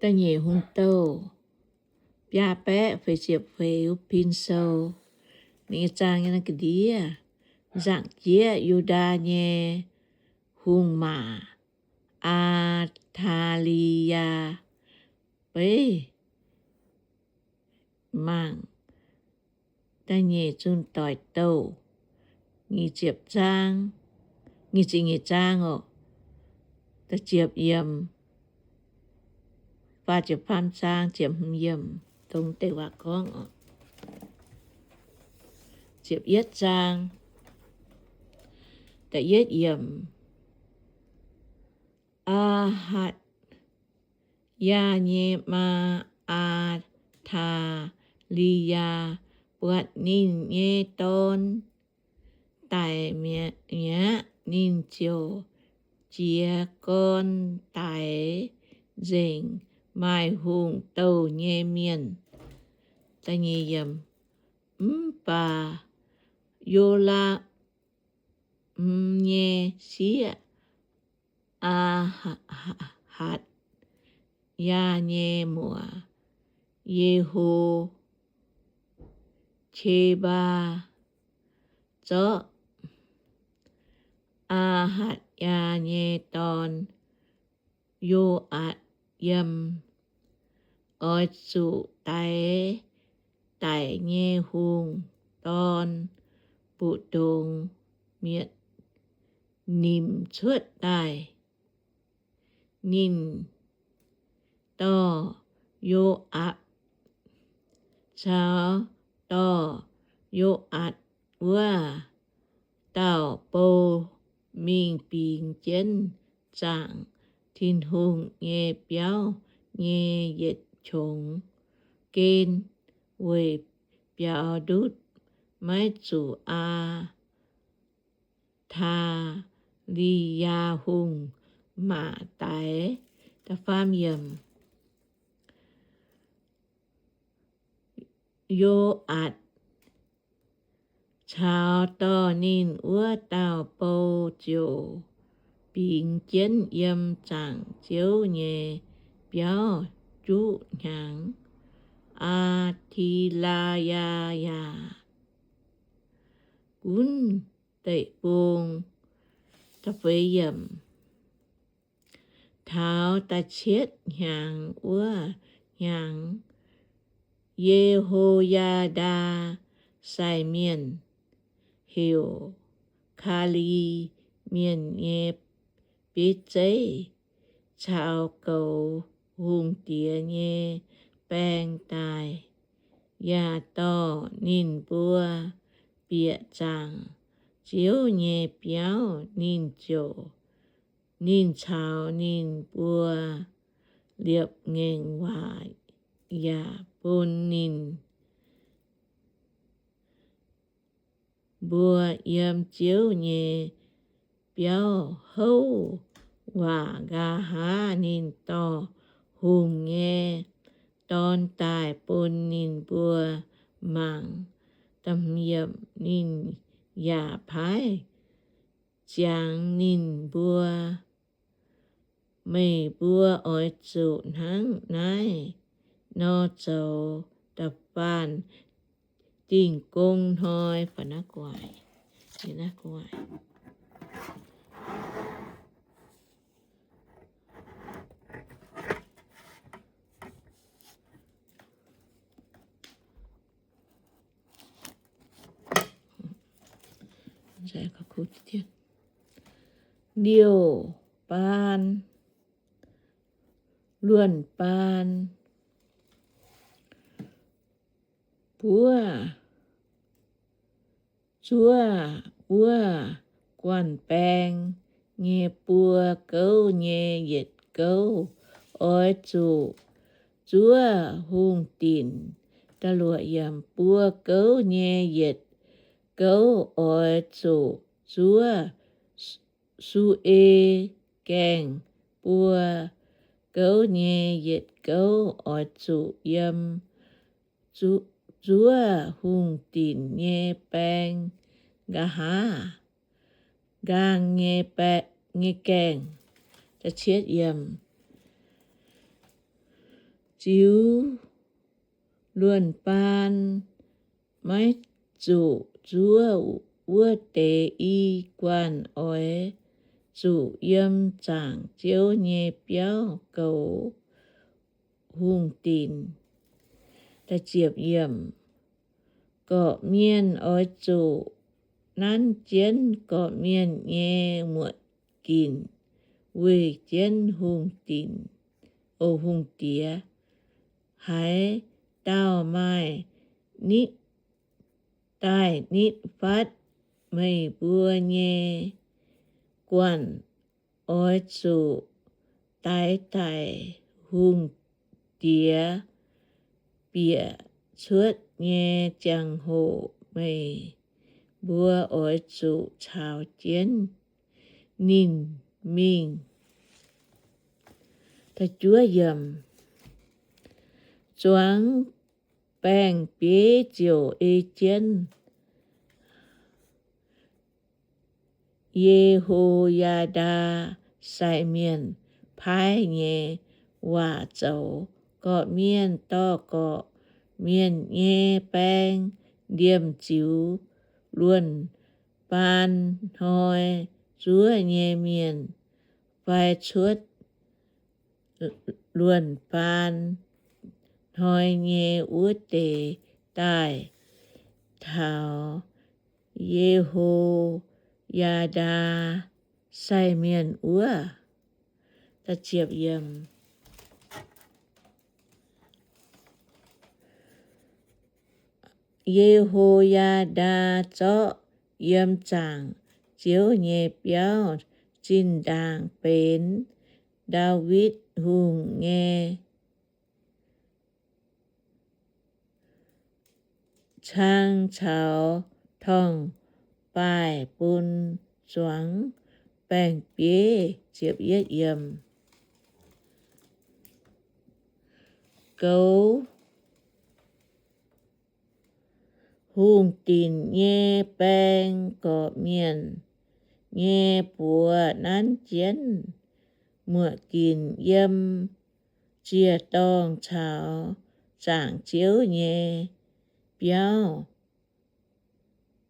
Da'nyeic Hungh Douh biaa baeqv feix ziepc feix, Pin Sou. Ninh nyei zaang nyei naaiv ga'ndiev, nzaangc jieqv Yu^ndaa nyei hungh maac, Aa^taa^li^yaa, beiv mangc Da'nyeic Zunh Doic Douh nyic ziepc zaang, nyic ziepc nyeic zaang oc, da'ziepc yiemc, faah ziepc faam zaang, ziepc hmz yiemc, dongh deix waac gorngv oc. Ziepc yietv zaang, da'yietv yiemc. Aa^hatc yaa nyei maa, Aa^taa^li^yaa, buatc ninh nyei dorn daic mi'aqv, ninh ziouc jiez gorn daic nzengc maaih hungh douh nyei mienh. Mv baac Yo^laa^m nyei sieqv, Aa^hatc yaa nyei muoc, Ye^ho^qe^mbaa, zorqv Aa^hatc yaa nyei dorn, Yo^atc, yiem oix zuqc daix daic nyei hungh dorn mbu'ndongx mietc nimc cuotv daaih. Ninh dorh Yo^aapc caux dorh Yo^atc wuov dauh bou mingh bingx jienv zaangc Tin-Hungh nyei biauv nyei yietc qongx gen, weic biaux ndutv maiv zuqc Aa^taa^li^yaa Hungh maac daix. Yo^aatc caux dorh ninh wuov dauh bou ziouc bingx jienv yiem zaangc Ziouv nyei biauv juqv hnyangx. Aa^ti^laa^yaa yaac gunv deic-bung. Taux da'cietv hnyangx wuov hnyangx, Ye^ho^yaa^ndaa sai mienh heuc Kali Mienh nyei bieiv zeiv caux goux hungh diex nyei baeng daaih, yaac dorh ninh mbuo bieqc zaangc Ziouv nyei biauv. Ninh ziouc, ninh caux ninh mbuo liepc ngaengc waac, yaac bun ninh mbuo yiem Ziouv nyei biauv houv waac. Nqa'haav ninh dorh hungh nyei dorn daaih bun ninh mbuo mangc. Ninh yaac paaiv ziangx ninh mbuo, Meih mbuo oix zuqc hnangv naaiv nor zoux. Da'faanh Dingh Gong Hnoi. Liouh baan, luonh baan, buov, zuov wuov guanh baeng nyei buo gouv nyei yietc gouv oix zuqc zuov hungh dinc. Buo gouv nyei yietc gouv oix zuqc zuov su^e gaengh. Buo gouv nyei yietc gouv oix zuqc yiem zuov hungh dinc nyei baeng nqa'haav nqaang nyei gaengh. Da'cietv yiemc. ziux luonh baan, maiv zuqc zuov wuov deix i guanh oix zuqc yiem zaangc Ziouv nyei biauv goux hungh dinc. Gorqv-mienh oix zuqc nanv jienv gorqv-mienh nyei muotc ginc weic jienv hungh dinc, o, hungh diex. Haaix dauh maaih nitv daaih nitv fatv meih mbuo nyei guanh, oix zuqc daix daic hungh diex bieqc cuotv nyei ziangh hoc meih mbuo oix zuqc caux jienv ninh mingh. Zuangx baeng-bieiv ziouc ei jienv Ye^ho^yaa^ndaa sai mienh paaiv nyei waac zoux. Gorqv-mienh dorh gorqv-mienh nyei baeng liemh ziux luonh baan hnoi zuov nyei mienh fai cuotv luonh baan hnoi nyei wuov deix daaih taux Ye^ho^yaa^ndaa sai mienh wuov. Ye^ho^yaa^ndaa zorqv yiem zaangc Ziouv nyei biauv zinh ndaangc benx Ndaawitv Hungh nyei cang caux torngv-baaih bun zuangx baeng-bieiv. Goux hungh dinc nyei baeng gorqv-mienh nyei buoz nanv jienv muotc ginc yiem ziec-dorngh caux zaangc Ziouv nyei biauv,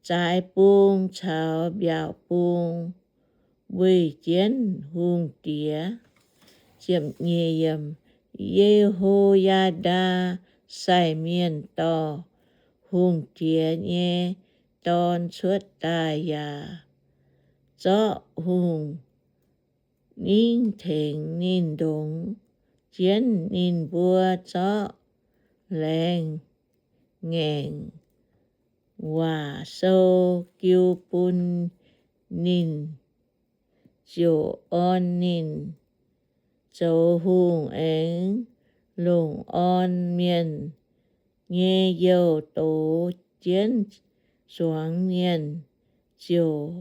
zaaix bung caux mbiaauc bung, weih jienv hungh diex. Ye^ho^yaa^ndaa sai mienh dorh hungh diex nyei dorn cuotv daaih yaac zorqv hungh ningv tengx ninh ndongx jienv. Ninh mbuo zorqv laengz ngaengc waac sou jiu bun ninh, ziouc orn ninh zoux hungh. Aengx longc orn mienh nyei youh dox jienv zuangx mienh, ziouc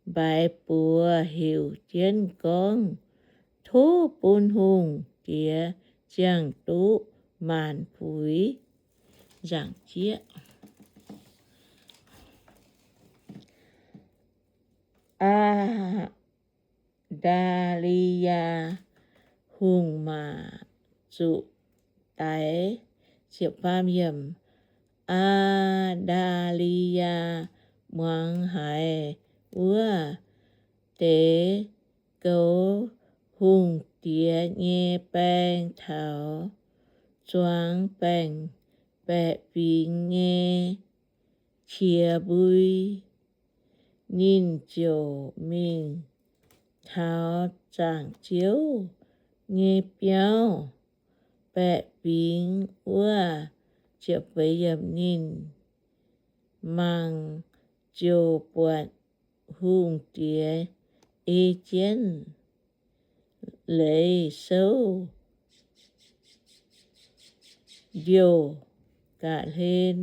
mbaix buoz heuc jienv gorngv, Tov bun hungh diex ziangh duqv maanc fuix nzaangc jieqv. Aa^ndaa^li^yaa Hungh Maac Zuqc Daix. Aa^ndaa^li^yaa muangx haiz wuov deix goux hungh diex nyei baeng taux zuangx baeng-baeqc fingx nyei qiex mbui, ninh ziouc mingh taux zaangc Ziouv nyei biauv baeqc fingx wuov. Ninh mangc ziouc buatc hungh diex ei jienv leiz souv ndiouh ga'hlen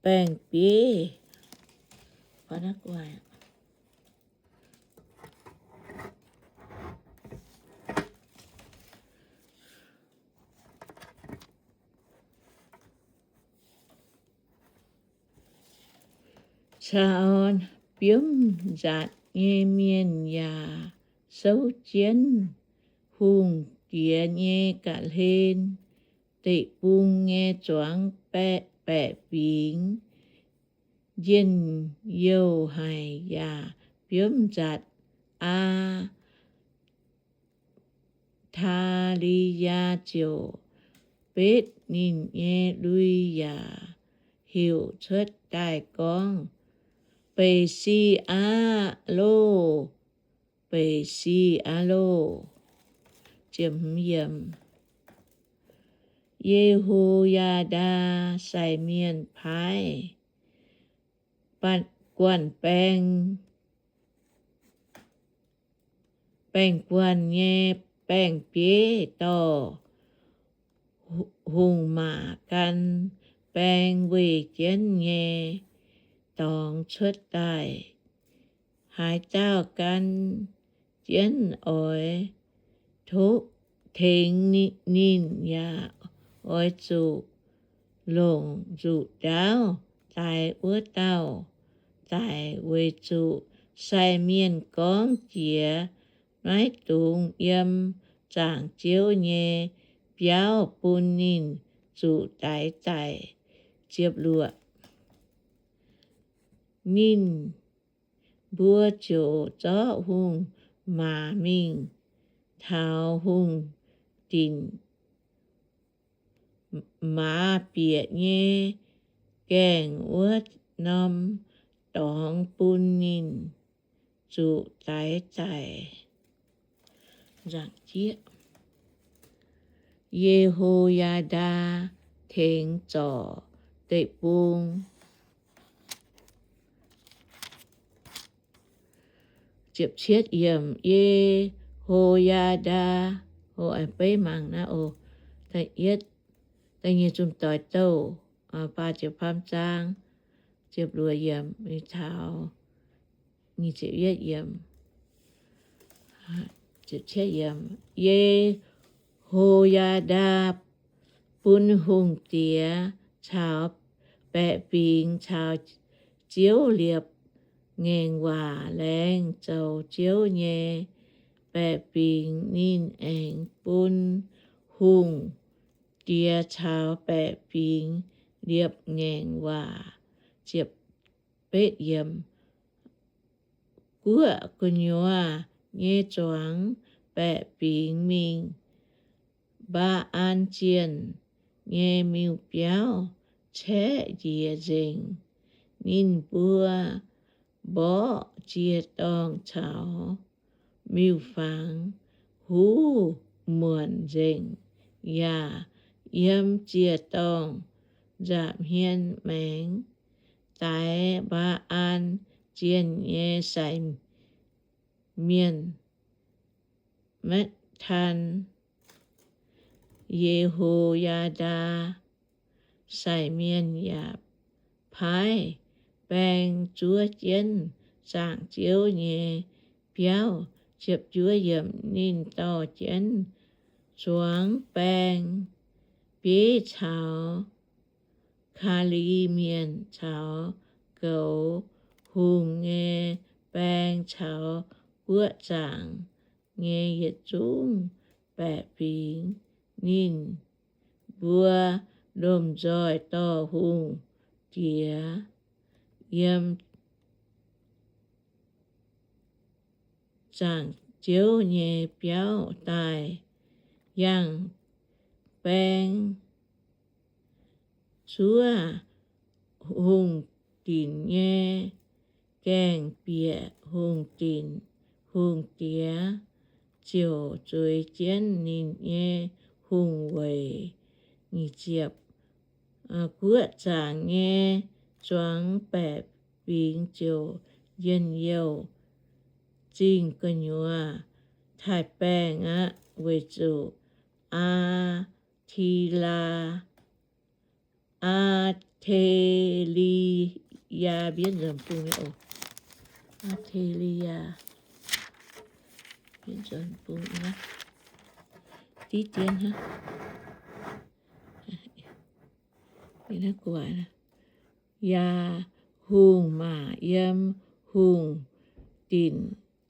baeng-bieiv. Caux biomv nzatc nyei mienh yaac souv jienv hungh diex nyei ga'hlen, deic-bung nyei zuangx baeqc fingx, njien-youh haic yaac biomv nzatc. Aa Taa^li^yaa ziouc betv ninh nyei lui yaac heuc cuotv daaih gorngv, Beic si aqv loh! Beic si aqv loh! Ye^ho^yaa^ndaa sai mienh paaiv guanh baeng, baeng-guanh nyei baeng-bieiv dorh hungh maac gan baeng weih jienv nyei dorngx cuotv daaih. Haaix dauh gan jienv oix tengx ninh yaac oix zuqc longc nzuqc ndaauv daix wuov dauh daic, weic zuqc sai mienh gorngv jiex maiv dungx yiem zaangc Ziouv nyei biauv bun ninh zuqc daix daic. Ninh mbuo ziouc zorqv hungh maac mingh taux hungh dinc maaz bieqc nyei gaengh wuov norm dorngx bun ninh zuqc daix daic. Ye^ho^yaa^ndaa Tengx Zorc Deic-Bung. Ye^ho^yaa^ndaa, beiv mangc naaiv oc. Da'nyeic zunc doic douh, faah ziepc faam zaang, ziepc luoqc yiemc taux nyic ziepc yietv yiemc. Ye^ho^yaa^ndaa bun hungh diex caux baeqc fingx caux Ziouv liepc ngaengc waac laengz zoux Ziouv nyei baeqc fingx. Ninh aengx bun hungh diex caux baeqc fingx liepc ngaengc waac. Guoqv gu'nyuoz nyei zuangx baeqc fingx mingh Mbaa^an Zienh nyei miuc-biauv caeqv njiec nzengc. Ninh mbuo mborqv ziec-dorngh caux miuc-fangx huv muonc nzengc, yaac yiem ziec-dorngh nza'hmien maengx daix Mbaa^an Zienh nyei sai mienh. Matv^tan, Ye^ho^yaa^ndaa sai mienh yaac paaiv baeng zuov jienv zaangc Ziouv nyei biauv. Ninh dorh jienv zuangx baeng-bieiv caux Kaa^li Mienh caux goux hungh nyei baeng caux guoqv zaangc nyei yietc zungv baeqc fingx. Ninh mbuo lomh nzoih dorh hungh diex yiem zaangc Ziouv nyei biauv daaih, yangh baeng zuov hungh dinc nyei gaengh bieqc hungh dinc. Hungh diex ziouc zueiz jienv ninh nyei hungh weic. Guoqv zaangc nyei zuangx baeqc fingx ziouc njien-youh zingh gu'nyuoz taaix-baengh aqv, weic zuqc Aa^te^laa, Aa^te^li^yaa, mbienv nzuonx bung nyei oc. Aa^te^li^yaa, mbienv nzuonx bung nyei, diqv dien hnangv. Yaac hungh maac yiem hungh dinc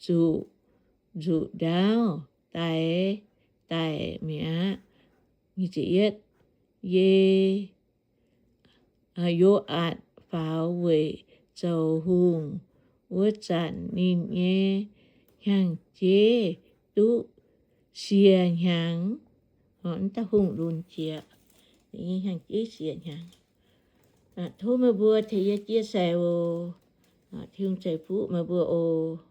zuqc nzuqc ndaauv daix daic mi'aqv. Yie, Yo^aatc faaux weic zoux hungh wuov zanc, ninh nyei hnyangx-jeiv duqv siec hnyangx. Wuov dauh hungh lunx jiex, ninh nyei hnyangx-jeiv siec hnyangx. Tov meih mbuo tengx yie chia sẻ oc. Tin-Hungh ceix fuqv meih mbuo oc.